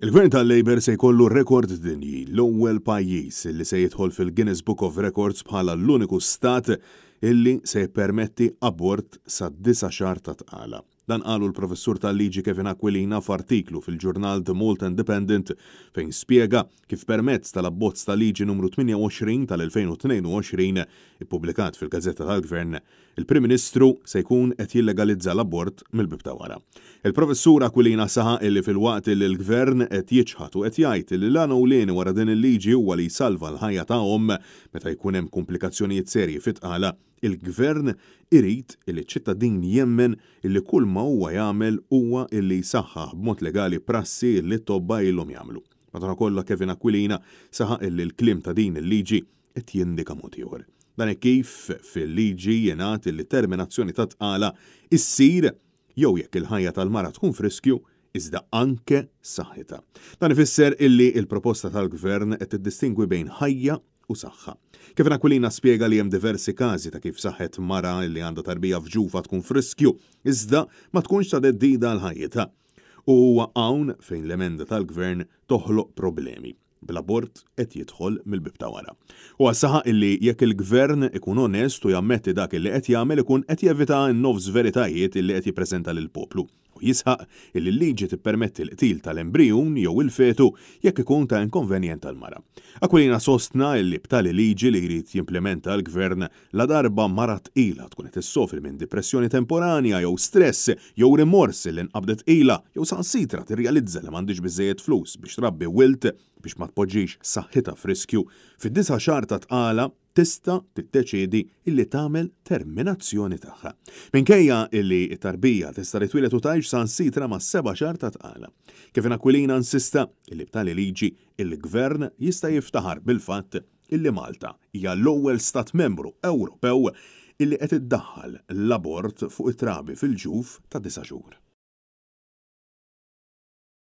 Il-Gvern tal-Labour se jkollu rekord dinji, l-ewwel pajjiż li se jidħol fil-Guinness Book of Records bħala l-uniku stat illi se jippermetti abort sad-disa' xahar ta' tqala. Dan qalu l-Professur tal-Liġi Kevin Aquilina f'artiklu fil-ġurnal The Malta Independent fejn spjega kif permezz tal-abbozz ta' liġi numru 28 tal-2022 ippubblikat fil-Gazzetta tal-Gvern, Il-Prim Ministru se jkun qed jillegalizza l-abort mill-bieb ta' wara. Il-Professur Aquilina saħaq illi filwaqt illi l-Gvern qed jiċħad u qed jgħid illi l-għan ewlieni wara din il-liġi huwa li jsalva l-ħajja ta' omm meta jkun hemm kumplikazzjonijiet serji fit-tqala, il-Gvern irid illi ċ-ċittadin jemmen illi kull ma huwa jagħmel huwa illi jsaħħaħ b'mod legali prassi illi t-tobba ilhom jagħmlu. Madankollu Kevin Aquilina saħaq illi l-kliem ta' din il-liġi qed jindika mod ieħor. Dan hekk kif fil-liġi jingħad li terminazzjoni ta' tqala issir jew jekk il-ħajja tal-mara tkun f'riskju iżda anke saħħitha. Dan ifisser illi l-proposta tal-Gvern qed tiddistingwi bejn ħajja u saħħa. Kevin Aquilina spjega li hemm diversi każi ta' kif saħħet mara li għandha tarbija f'ġufha tkun f'riskju iżda ma tkunx ta' theddida għal ħajjitha. U huwa hawn fejn l-emenda tal-Gvern toħloq problemi. bl-abort qed jidħol mill-bieb ta' wara. Huwa saħaq illi jekk il-Gvern ikun onest u jammetti dak illi qed jagħmel ikun qed jevita n-nofs veritajiet illi qed jippreżenta lill-poplu u jisħaq illi l-liġi tippermetti l-qtil tal-embrijun jew il-fetu jekk ikun ta' inkonvenjent għall-mara. Aquilina sostna illi b'tali liġi li jrid jimplimenta l-Gvern Ladarba mara tqila tkun qed issofri minn dipressjoni temporanja jew stress jew rimors li nqabdet tqila jew saħansitra tirrealizza li m'għandhiex biżżejjed flus biex trabbi wild biex ma tpoġġix saħħitha f'riskju, fid-disa' xahar ta' tqala tista' tiddeċiedi li tagħmel terminazzjoni tagħha. Minkejja li t-tarbija tista' titwieled u tgħix saħansitra mas-seba' xahar ta' tqala. Kevin Aquilina insista li b'tali liġi il-Gvern jista' jiftaħar bil-fatt illi Malta hija l-ewwel stat membru Ewropew illi qed iddaħħal l-abort fuq it-trabi fil-ġuf ta' disa' xhur.